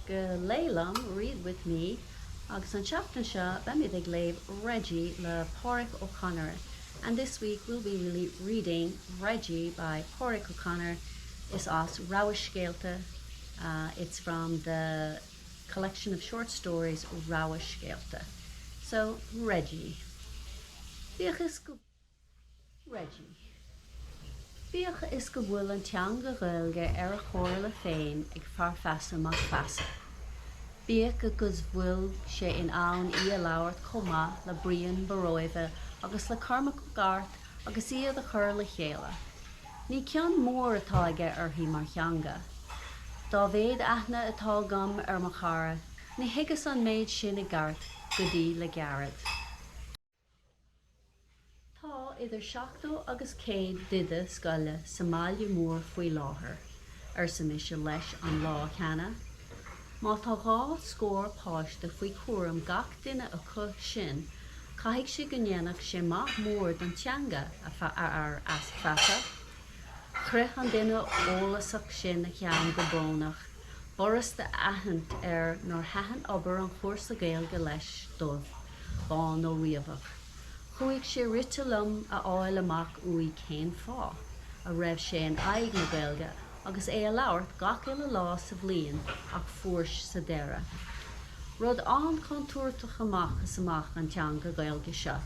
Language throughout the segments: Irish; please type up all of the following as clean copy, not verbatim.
go Léigh Liom, Read With Me, agus an tseachtain seo beimid ag léamh Reggie le Pádraic Ó Conaire and this week we'll be really reading Reggie by Pádraic O'Connor. Is as Rogha Scéalta, it's from the collection of short stories Rogha Scéalta. So, Reggie. Bíodh is go. Reggie. Bíodh is go bhfuil an teanga Ghaeilge ar a chomhairle féin ag Fear Feasa Mac Feasa, bíodh agus bhfuil sé in ann í a labhairt chomh maith le Brian Boróimhe agus le Cormac Mac Airt agus iad a chur le chéile, ní cion mór atá aige uirthi mar theanga. Dá mhéad aithne atá agam ar mo chara, ní thuigeas an méid sin i gceart go dtí le gairid. Tá idir 70 agus 100 d'oide scoile sa mbaile mór faoi láthair, arsa mise leis an lá cheana. Má tá dhá scór páiste faoi chúram gach duine acu sin, caithfidh sé go ndéanfadh sé maith mór don teanga, a fhear feasa. Chroith an duine eolasach sin a cheann go brónach. B'fhurasta a aithint air nár thaitin obair an chúrsa Gaeilge leis, dubh, bán nó riabhach. Chuaigh sé rite liom a fháil amach uaidh cén fáth a raibh sé in aghaidh na Gaeilge agus é a labhairt gach uile lá sa bhliain ach fuaireas sa deireadh. Rud an-chontúirteach amach is amach an teanga Ghaeilge seo,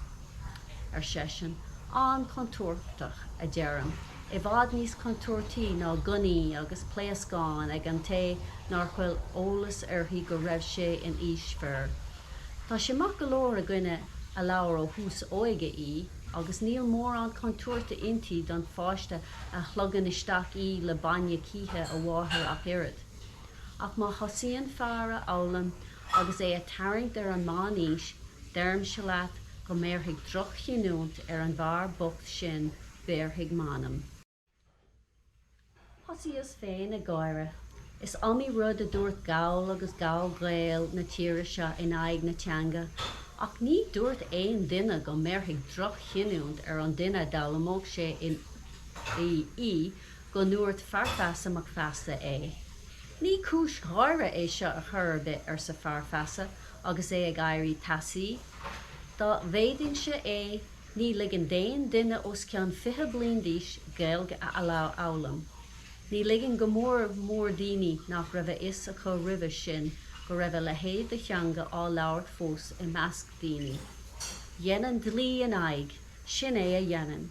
ar seisean. An-chontúirteach, a deirim, i bhfad níos contúirtí ná gunnaí agus pléascáin ag an té nár chuir eolas uirthi go raibh sé in aois fir. Tá sé maith go leor ag duine a labhair ó thús a óige í agus níl mórán contúirte inti don pháiste a shlogann isteach í le bainne cíche a mháthar ach oiread. Ach má thosaíonn fear á foghlaim agus é ag tarraingt ar an meánaois, deirimse leat go mbéarfaidh droch-chinniúint ar an bhfear bocht sin, béarfaidh m'anam. Thosaíos féin ag gáire. Is iomaí rud a dúirt Gall agus Gall-Ghaeil na tíre seo in aghaidh na teanga, ach ní dúirt aon duine go mbéarfaidh droch-chinniúint ar an duine a d'fhoghlaimeodh sé í go ndúirt Fear Feasa Mac Feasa é. Ní cúis gháire é seo ar chor ar bith, arsa Fear Feasa agus é ag éirí teasaí. Dá bhféadfainnse é, Ní ligfinn d'aon duine os cionn 20 bliain d'aois Gaeilge a fhoghlaim. Ní ligfinn go mór mór daoine nach raibh a fhios acu roimhe sin go raibh a leithéid de theanga á labhairt fós i measc daoine. Dhéanfainn dlí ina aghaidh, sin é a dhéanfainn.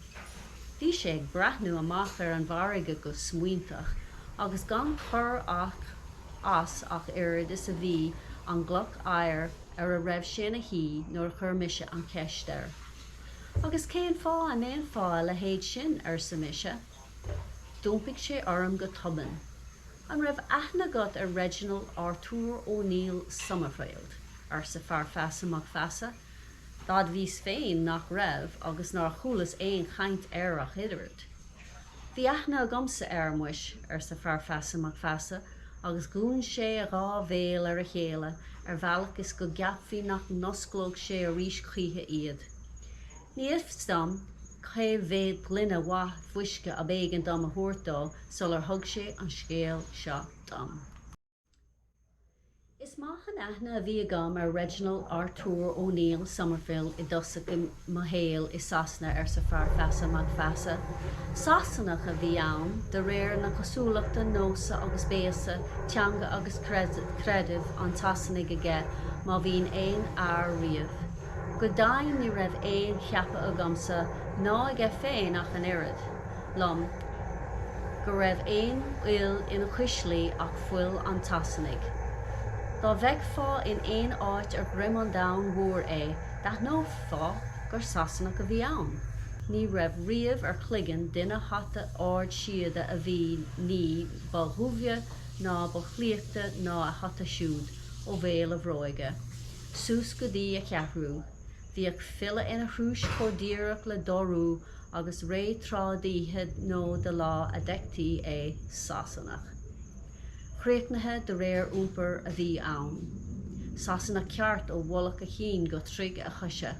Bhí sé ag breathnú amach ar an bhfarraige go smaointeach agus gan cor as ach oiread is a bhí an gcloch oighir ar a raibh sé ina shuí nuair a chuir mise an cheist air. Agus cén fáth a ndéanfá a leithéid sin? arsa mise. D'iompaigh sé orm go tobann. An raibh aithne agat ar Reginald Arthur O'Neill Summerfield? arsa Fear Feasa Mac Feasa. D'admhaíos féin nach raibh agus nár chualas aon chaint air ach oiread. Bhí aithne agamsa air, muis, arsa Fear Feasa Mac Feasa, agus dhún sé a dhá bhéal ar a chéile ar bhealach is go gceapfaí nach n-osclódh sé arís choíche iad. Ní fhios dom cé mhéad gloine mhaith fuisce ab éigean dom a thabhairt dó sular thug sé an scéal seo dom. Is maith an aithne a bhí agam ar Reginald Arthur O'Neill Summerfield i dtosach mo shaoil i Sasana, arsa Fear Feasa Mac Feasa. Sasanach a bhí ann, de réir na cosúlachta, nósa agus béasa, teanga agus creideamh an tSasanaigh aige má bhíonn aon fhear riamh. Go deimhin ní raibh aon cheapadh agamsa, ná aige féin ach an oiread, liom, go raibh aon fhuil ina chuislí ach fuil an tSasanaigh. Dá bhfeicfeá in aon áit ar dhroim an domhain mhóir é, d'aithneofá gur Sasanach a bhí ann. Ní raibh riamh ar chloigeann duine hata ard síoda a bhí ní ba dhuibhe ná ba shlíoctha ná a hata siúd, ó bhéal a bhróige suas go dtí a cheathrú. Bhíodh filleadh ina thrúis chomh díreach le dorú agus ré tráth d'oíche nó de lá a d'fheictí é, Sasanach. Críochnaithe de réir iompair a bhí ann. Sasanach ceart ó mhullach a chinn go troigh a choise,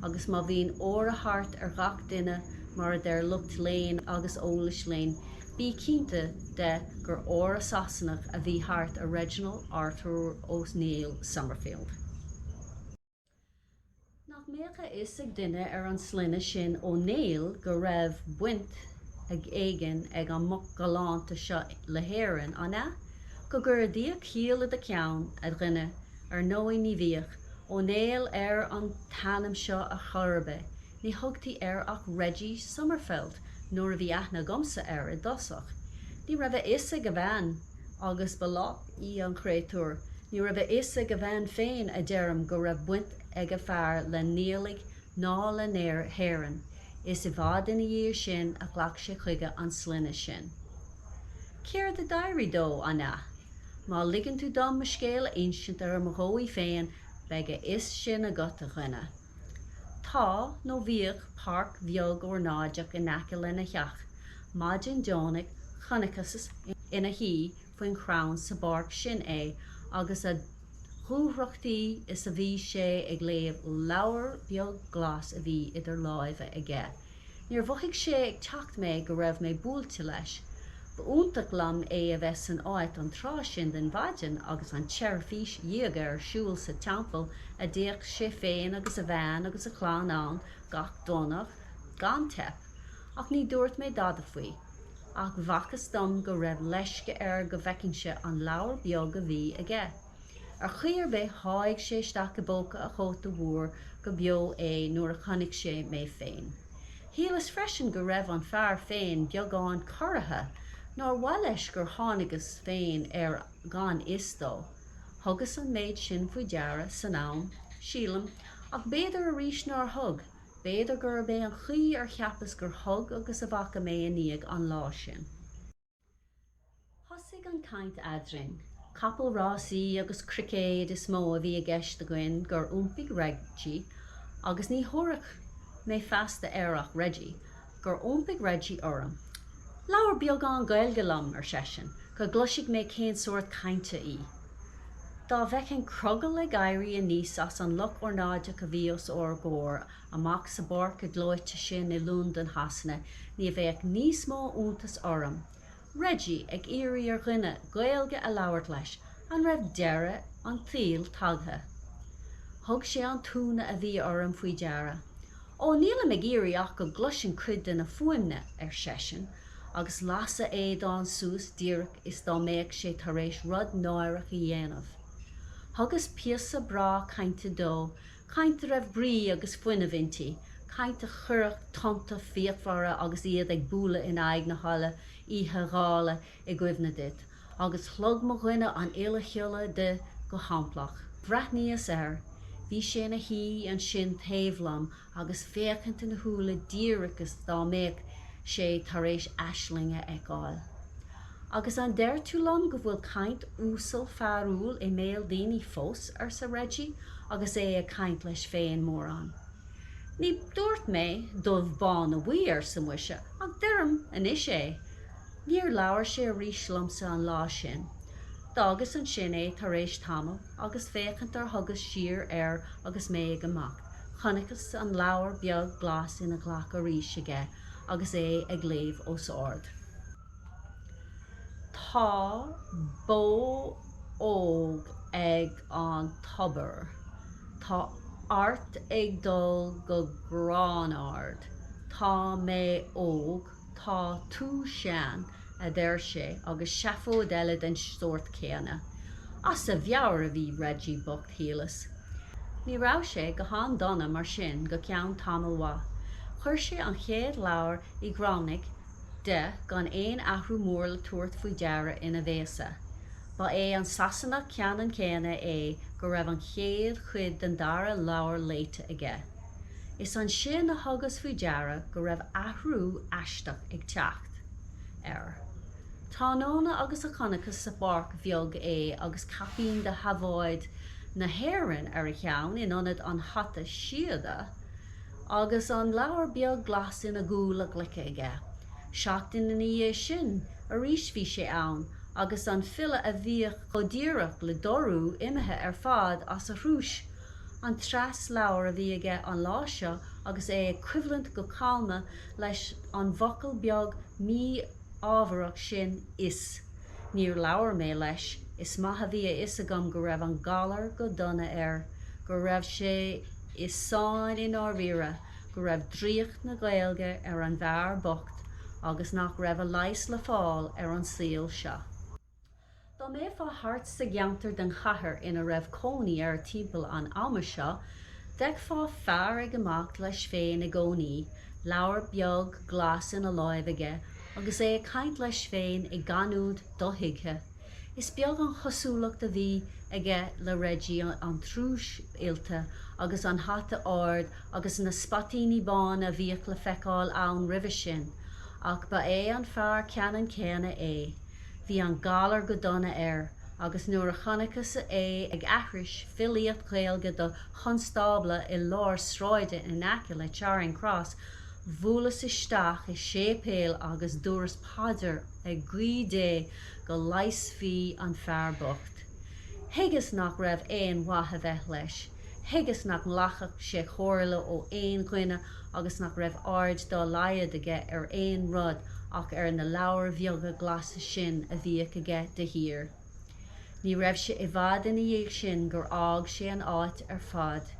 agus má bhíonn aura thart ar ghach duine, mar a deir lucht léinn agus eolais linn. Bí cinnte de gur aura Sasanach a bhí thart ar Reginald Arthur O'Neill Summerfield. Nach mbeadh a fhios ag duine ar an sloinne sin Ó Néill go raibh baint éigin ag an mboc galánta seo le hÉirinn, an ea? Go gcuire Dia ciall i do cheann, a dhuine, ar ndóigh ní bhíodh Ó Néill ar an t-ainm seo ar chor ar bith, ní thugtaí air ach Reggie Sommerfeld nuair a bhí aithne agamsa air i dtosach. Ní raibh a fhios ag a bhean agus ba lách í an chréatúr. Ní raibh a fhios ag a bhean féin, a deirim, go raibh baint ag a fear le Niallaigh ná le hÉirinn. Is i bhfad ina dhiaidh sin a ghlac sé chuige an sloinne sin. Céard a d'éirigh dó, an ea? Má ligeann tú dom mo scéal a insint ar mo dhóigh féin, beidh a fhios sin agat, a dhuine. Tá, nó bhíodh, páirc bheag ornáideach in aice lena theach. Maidin Domhnaigh chonaiceas ina shuí faoin chrann sa bpáirc sin é agus a dhúthrachtaí is a bhí sé ag léamh leabhar beag glas a bhí idir láimhe aige. Níor mhothaigh sé ag teacht mé go raibh mé buailte leis. B'iontach liom é a bheith san áit an tráth sin den mhaidin agus an tseirbhís dhiaga ar siúl sa teampall a dtéadh sé féin agus a bhean agus a chlann ann gach Domhnach gan teip. Ach ní dúirt mé dada faoi. Ach bhfacthas dom go raibh leisce air go bhfeicinnse an leabhar beag a bhí aige. Ar chaoi ar bith sháigh sé isteach i bpóca a chóta mhóir go beo é nuair a chonaic sé mé féin. Shíleas freisin go raibh an fear féin beagán corraithe, nár mhaith leis gur tháinigeas féin air gan fhios dó. Thugas an méid sin faoi deara san am, sílim, ach b'fhéidir arís nár thug, b'fhéidir gurb é an chaoi ar cheapas gur thug agus a bhfaca mé i ndiaidh an lá sin. Thosaigh an chaint eadrainn. Capall rásaí agus cruicéad is mó a bhí i gceist againn gur iompaigh Reggie, agus ní thabharfadh mé feasta air ach Reggie, gur iompaigh Reggie orm. Labhair beagán Gaeilge liom, ar seisean, go gcloisfidh mé cén sórt cainte í. Dá bhfeicfinn crogall ag éirí aníos as an loch ornáideach a bhí os ár gcomhair amach sa bpáirc ghleoite sin i Londain Shasana, ní bheadh níos mó iontais orm. Reggie ag iarraidh ar dhuine Gaeilge a labhairt leis, an raibh deireadh an tsaoil tagtha? Thug sé an t-ionadh a bhí orm faoi deara. Ó, nílim ag iarraidh ach go gcloisfinn cuid de na fuaimne, ar seisean, agus las a éadán suas díreach is dá mbeadh sé tar éis rud náireach a dhéanamh. Thugas píosa breá cainte dó Caint a raibh brí agus fuinneamh inti, caint a chuirfeadh tonnta fíochmhara agus iad ag bualadh in aghaidh na hola oíche ghála i gcuimhne duit, agus shlog mo dhuine an uile shiolla di go hamplach. Bhreathnaíos air. Bhí sé ina shuí ansin taobh liom agus féachaint ina shúile díreach is dá mbeadh sé tar éis aisling a fheiceáil. Agus an deir tú liom go bhfuil caint uasal fearúil i mbéal daoine fós? arsa Reggie agus é ag caint leis féin mórán. Ní dúirt mé dubh bán nó buí, arsa muise, ach deirim anois é. Níor labhair sé arís liomsa an lá sin. D'fhágas ansin é tar éis tamaill agus féachaint ar thugas siar air agus mé ag imeacht, chonaiceas an leabhar beag glas ina ghlac arís aige agus é ag léamh os ard. Tá bó óg ag an tobar. Tá Art ag dul go Gránard. Tá mé óg, tá tú sean, a deir sé, agus seafóid eile den sórt céanna. As a mheabhair a bhí Reggie bocht, shíleas. Ní raibh sé go han-dona mar sin go ceann tamaill mhaith. Chuir sé an chéad leabhar i gCromainne de gan aon athrú mór le tabhairt faoi deara ina bhéasa. Ba é an Sasanach ceannann céanna é go raibh an chéad chuid den dara leabhar léite aige. Is ansin a thugas faoi deara go raibh athrú aisteach ag teacht air. Tráthnóna agus a chonaiceas sa pháirc bheag é agus caipín de sheafóid na hÉireann ar a cheann in ionad an hata síoda, agus an leabhar beag glas ina gcúl a ghlaice aige. Seachtain ina dhiaidh sin arís bhí sé ann, agus an filleadh a bhíodh chomh díreach le dorú imithe ar fad as a thrúis. An treas leabhar a bhí aige an lá seo agus é ag coimhlint go calma leis an bhfocal beag mí-úsáideach. ámharach sin is níor labhair mé leis, is maith a bhí a fhios agam go raibh an galar go dona air, go raibh sé i sáinn i ndáiríre, go raibh draíocht na Gaeilge ar an bhfear bocht agus nach raibh a leigheas le fáil ar an saol seo. Dá mbeifeá thart sa gceantar den chathair ina raibh cónaí air timpeall an ama seo, d'fheicfeá fear ag imeacht leis féin i gcónaí, leabhar beag glas ina láimh aige agus é ag caint leis féin i gcanúint dothuigthe. Is beag an chosúlacht a bhí aige le Reggie an triús oilte agus an hata ard agus na spaitíní bána a bhíodh le feiceáil ann roimhe sin, ach ba é an fear ceannann céanna é. Bhí an galar go dona air agus nuair a chonaiceas é ag aithris filíocht Ghaeilge do chonstábla i lár sráide in aice le Charing Cross, bhuaileas isteach i séipéal agus dúras paidir ag guí Dé go leigheasfaí an fear bocht. Thuigeas nach raibh aon mhaith a bheith leis. Thuigeas nach nglacfadh sé comhairle ó aon dhuine agus nach raibh aird dá laghad aige ar aon rud ach ar na leabhair bheaga ghlasa sin a bhíodh aige de shíor. Ní raibh sé i bhfad ina dhiaidh sin gur fhág sé an áit ar fad.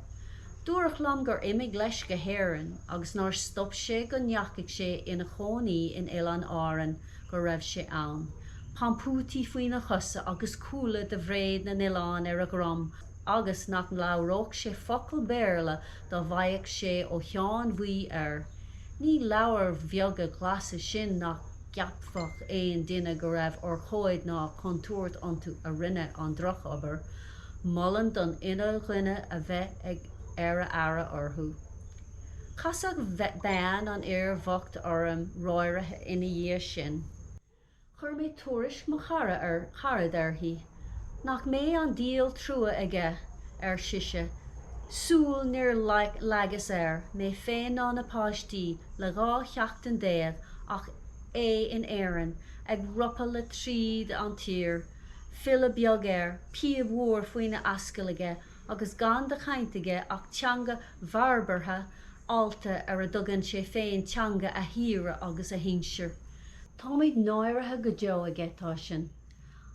Dúradh liom gur imigh leis go hÉirinn agus nár stop sé go ndeachaigh sé ina chónaí in Oileáin Árann go raibh sé ann, pampútaí faoina chosa agus cúla de bhréid na n-oileán ar a dhroim agus nach labhródh sé focal Béarla dá bhfaigheadh sé ó Sheán Bhuí air. Ní leabhair bheaga ghlasa sin nach gceapfadh aon duine go raibh urchóid ná contúirt iontu a rinne an drochobair. Molaim don uile dhuine a bheith ag ar a aire orthu. Casadh bean an fhir bhoicht orm ráithe ina dhiaidh sin. Chuir mé tuairisc mo chara carad uirthi. Nach mé an díol trua aige, ar sise, súil níor leagas air, mé féin ná na páistí, le 12 sheachtain ach é in Éirinn, ag ropadh le tríd an tír, filleadh beag air, píob mhór faoina ascaill aige agus gan de chaint aige ach teanga bharbartha allta ar a dtugann sé féin teanga a thíre agus a shinsir. Táimid náirithe go deo aige, tá sin.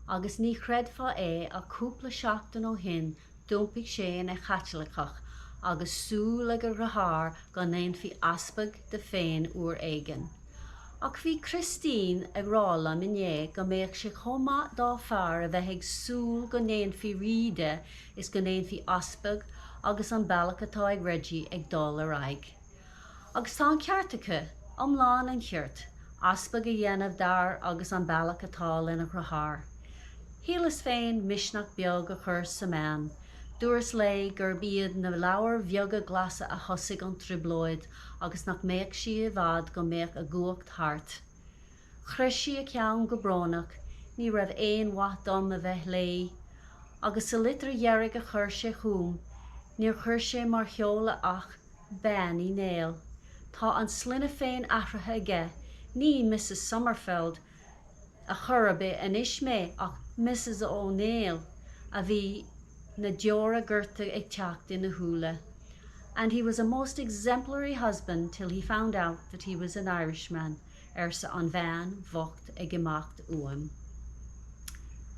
Agus ní chreidfeá é ach cúpla seachtain ó shin d'iompaigh sé ina Chaitliceach agus súil ag a dheartháir go ndéanfaí easpag de féin uair éigin. Ach bhí Christine ag rá liom inné go mbeadh sé chomh maith dá fear a bheith ag súil go ndéanfaí rí de is go ndéanfaí easpag agus an bealach atá ag Reggie ag dul ar aghaidh. Agus tá an ceart aici, iomlán an chirt, easpag a dhéanamh d'fhear agus an bealach atá lena dheartháir. Shíleas féin misneach beag a chur sa mbean. Dúras léi gurb iad na leabhair bheaga glasa a thosaigh an trioblóid agus nach mbeadh sí i bhfad go mbeadh a gcumhacht thart. Chroith sí a ceann go brónach, ní raibh aon mhaith dom a bheith léi. Agus sa litir dheiridh a chuir sé chugam, níor chuir sé mar sheoladh ach Bean Uí Néill. Tá an sloinne féin athraithe aige, ní Mrs Sommerfeld a chor ar bith anois mé ach Mrs Ó Néill, a bhí na deora gorta ag teacht ina shúile. And he was a most exemplary husband till he found out that he was an Irishman, arsa an bhean bhocht ag imeacht uaim.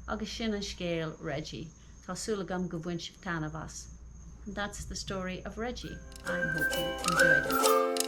Agus sin an scéal Reggie. Tá súil agam go bhain sibh taitneamh as. And that's the story of Reggie. I hope you enjoyed it.